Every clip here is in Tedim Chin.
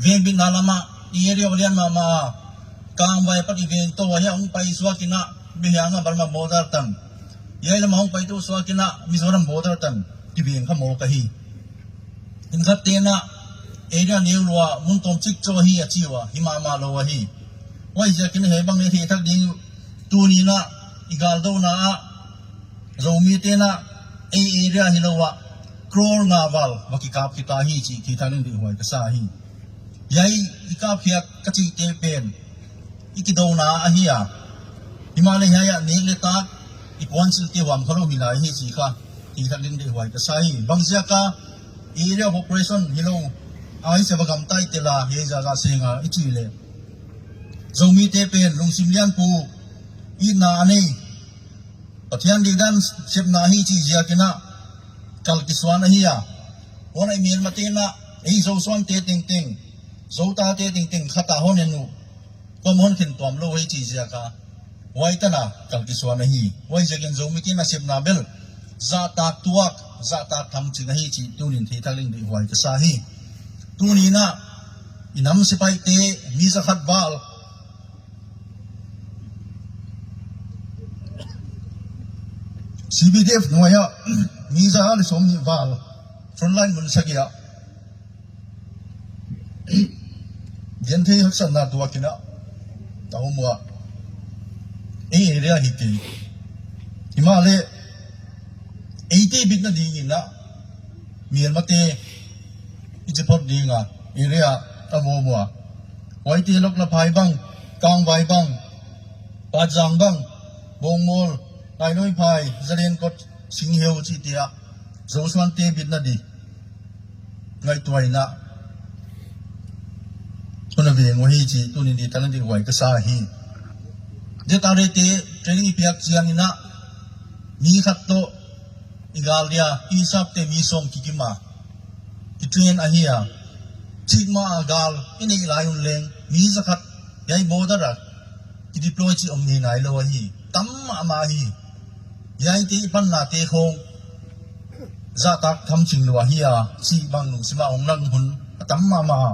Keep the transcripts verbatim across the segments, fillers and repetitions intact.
Vengbitna lamah i area lian mahmah a, Kangvai a pat i veng to a hiah hong pai suak inah, Bihiang a Burma border tan, hiai lamah hong pai to suak inah Mizoram border tan kiveng kha mawk ahi. Khenkhat tenah area neu lua mun tawmcik caw ahi a ci uh a, hi mahmah lo ahi. Huaiziakin hei bang le thei thak ding uh, tuninah i galdona ah Zomi tenah ei area hi lo ah crore nga val va kikap khita hi cih thei thak ding deihhuai ka sa hi. Hiai i kapkhiat ka cihte pen i kidona ahi a, himahleh hiai ah nek le tak i puansilhte huam kha lo hi lai hi cih kha thei thak ding deihhuai ka sa hi. Bangziak a area of operation hi lo a, i se va gamta i tel a, hiai zahzah seng a i cih leh Zomite pen lungsim lianpu, itna a nei, Pathian dikdan sepna hi cih ziakinah kal kisuan ahi a. Huan a i melmate inah ei Zosuante tengteng, Zotate tengteng khat a hon en uh, kuamah hon khen tuam lo hi cih ziaka huai tana kal kisuan ahi. Huaiziakin Zomite nasepna bel zahtak tuak, zahtak thamcing ahi cih tunin thei thak ding deihhuai ka sa hi. Tuninah i nam sipaihte mi zakhat val C B D F nuai ah mi za le sawmnih val frontline mun sagih ah genthei haksatna tuakinah a om uh a, ei area hi kei. Himahleh eite bitna dinginah melmate i ci phot dinga area a om uh a, huaite Loklaphai bang, Kangvai bang, Patzang bang, Bawngmawl, Nainoiphai, Zadenkot, Singheu cihte ah Zosuante bitna di ngaihtuah inah hun a veng uh hi cih tunin thei thak ding deihhuai ka sa hi. ZRA te training i piak cianginah mi khat tawh i gal dia i sapte mi sawm kikim a kitrain ahi a, cikmah a gal i neih lai un leng mi zakhat hiai border ah kideploy cih om ngei nai lo ahi. Tam mahmah hi. Hiaite i pannate khawng zahtak thamcing lua hi a, cih bang lungsim ah hong lang hun a tam mahmah a.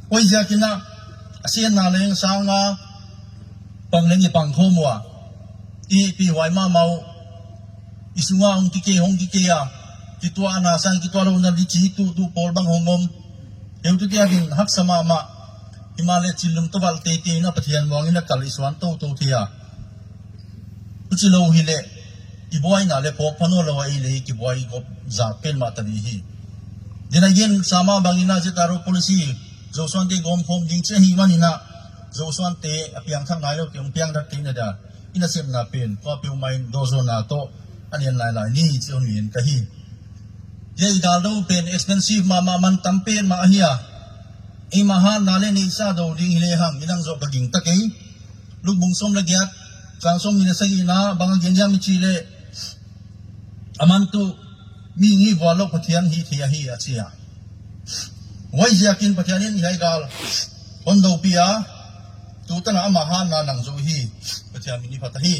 Huaiziakinah a sianna leng sanga pang leng i pang khawm uh a, i hehpihhuai mahmah uh. I sungah hong kikei, hong kikei a, kituahna sang kituah lohna di ci tuhtuh pawl bang hong om. Heutute a din haksa mahmah. Himahleh thinlung tawh valh teitei inah Pathian muang inah kal i suan toto thei a, huci lo hileh i buaina le phawk pha nawn lo a, ei le ei kibuai gawp zat pen mah ta ding hi. Din a gen sa mah banginah ZRO policy Zosuante gawmkhawm ding ci ahih maninah Zosuante a piangthak nai lote hong piangthak theihna dia i nasepna pen tua peuhmah in dawhzawnna tawh a nian lailai ni ci hon ngen ka hi. Hiai i galdo pen expensive mahmah, man tam pen mah ahi a, eimah hatna le neihsa do ding hi lehang i nang zawh ka gingta kei. Luke bung sawm le giat, chang sawmnih le sagihna bang a gen hiam i cih leh, a man tuh mihing hi vual lo, Pathian hih theih ahi a ci a. Huaiziakin Pathian in hiai gal hon dopih a, tutan a amah hatna nang zawh hi. Pathian min i phat ahi.